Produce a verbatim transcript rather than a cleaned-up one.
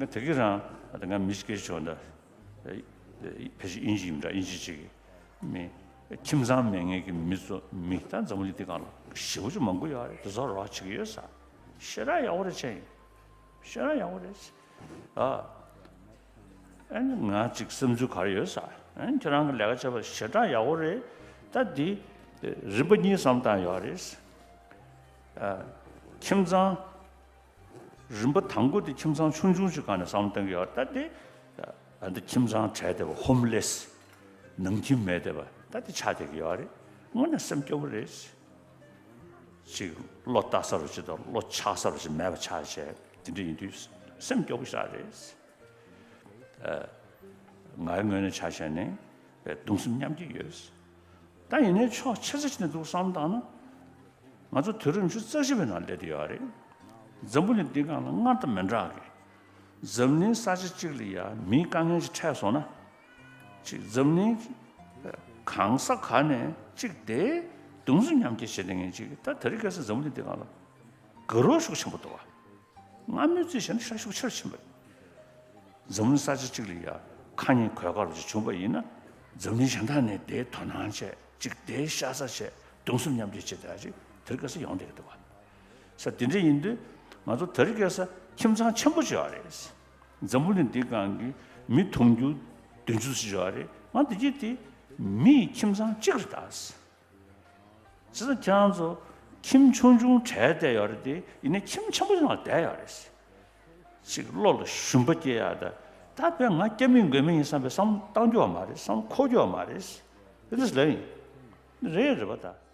ང་དེ་གི་རང་ད་ང་མི་སྐད་ཆ་བྱུང་ད། ཕལ་ཆེར་དབྱིན་ཇི་ཡིན་འདྲ། དབྱིན་ཇི་ཅིག་གིས་མི་ཁྱིམ་ཚང་མེད་མཁན་གྱི་མི་ཚོ་མི་ད་འཛམ་བུ་གླིང་འདི་སྒང་ལ་ཞེ་པོ་ཅིག་མང་པོ་ཡོད་རེད། དེ་ཚོ་རོགས་བྱེད་ཀྱི་ཡོད་ས། ཞེ་དྲག་ཡག་པོ་རེད་བྱས་ཡིན། ཞེ་དྲག་ཡག་པོ་རེད། ཨ། ཨ་ནི་ང་ཅིག་བསམ་ཚུལ་ག་རེ་ཡོད་ས། ཨ་ནི་ཁྱེད་རང་གི་ལས་ཀ་བྱས་པ་ཞེ་དྲག་ཡག་པོ་རེད། ད་འདི་རིམ་པ་གཉིས་བསམ་བཏང་ཡོད་རེད། ཨ། ཁྱིམ་ཚང་རིམ་པ་དང་པོ་དེ་ཁྱིམ་ཚང་ཆུང་ཆུང་ཞིག་སྒང་ནས་བསམ་བློ་གཏོང་གི་ཡོད་རེད། ད་དེ་ཨ་འདི་ཁྱིམ་ཚང་བྲལ་བསྡད་པ། ཧོམ་ལེ་སི། ནང་ཁྱིམ་མེད་བསྡད་པ་ད་དེ་ཆགས་བསྡད་ཀྱི་ཡོད་རེད། དངོས་གནས་སེམས་སྐྱོ་པོ་རེད། ཅིག་བློ་ལྟ་ས་རུ་ཅིག་དང་བློ་ཆགས་ས་རུ་ཅིག་མེད་པ་ཆགས་བྱས་དེ་འདྲ་ཡིན་དུས་སེམས་སྐྱོ་པོ་ཞེ་དྲག་རེད། ཨ། ང་ཡི་ངོས་ནས་ཆ་བཞག་ནས་གདུང་སེམས་མཉམ་སྐྱེད་ཡོད། ད་ཡིན་ནའི་ཕྱོགས་ཆེ་ས་ཅིག་ནས་འདུག་བསམ་བཏང་ན། ང་ཚོ་དུས་རབས་ཉི་ཤུ་རྩ་བཞི་པའི་ནང་སླེབས་བསྡད་ཡོད་རེད། འཛམ་བུ་གླིང་འདིའི་སྒང་ལ་སྔར་དང་མི་འདྲ་གི། འཛམ་གླིང་ས་ཆ་གཅིག་ལ་ཡ་མིའི་དཀའ་ངལ་ཅིག་འཕྲད་སོང་ན། ཅིག་འཛམ་གླིང་གང་ས་ག་ནས་ཅིག་དེ་གདུང་སེམས་མཉམ་སྐྱེད་བྱེད་མཁན་ཅིག་ད་དེ་རིང་ཁ་སང་འཛམ་བུ་གླིང་འདིའི་སྒང་ལ་དགའ་རབ་ཤུགས་ཆེན་པོ་འདུག་བ། སྔར་མུས་ཚོད་བྱས་ན་ཤ་ཤུགས་ཆེ་རུ་ཕྱིན་པ་རེད། འཛམ་གླིང་ས་ཆ་གཅིག་ལ་ཡ་ཁ་ཉིན་གོད་ཁ་རུ་ཅིག་བྱུང་པ་ཡིན་ན། འཛམ་གླིང་གཞན་དག་ནས་དེའི་དོ་སྣང་བྱས་ཅིག་དེའི་ཤ་ཚ་བྱས་གདུང་སེམས་མཉམ་སྐྱེད་བྱེད་བསྡད་ཅིག་དེ་རིང་ཁ་སང་ཡོང་བསྡད་ཀྱི་འདུག་བ། ས་དེ་འདྲ་ཡིན་དུས་ང་ཚོ་དེ་རིང་ཁ་སང་ཁྱིམ་ཚང་ཆེན་པོ་ཅིག་ཡོད་རེད། འཛམ་བུ་གླིང་འདིའི་སྒང་གི་མི་དུང་ཕྱུར་བདུན་ཅུ་ཙམ་ཡོད་རེད། ང་འདི་གྱད་དེ་མིའི་ཁྱིམ་ཚང་གཅིག་རེད་ད། བྱས་ཙང་ཁྱེད་རང་ཚོ་ཁྱིམ་ཆུང་ཆུང་བྲལ་བསྡད་ཡོད་རེད་དེ། ཡིན་ནའི་ཁྱིམ་ཆེན་པོ་ཅིག་ནང་བསྡད་ཡོད་རེད། ཅིག་བློ་ལ་ཞུམ་པ་སྐྱེ་ཡ་ད། ད་བས་ང་སྐྱ་མིན་མགོན་མིན་ཡིན་བསམ་པའི་བསམ་བློ་བཏང་རྒྱུ་བ་མ་རེད། བསམ་བློ་འཁོར་རྒྱུ་བ་མ་རེད། དེ་འདྲ་ལབ་ཡིན། རེད་རེད་པ་ད།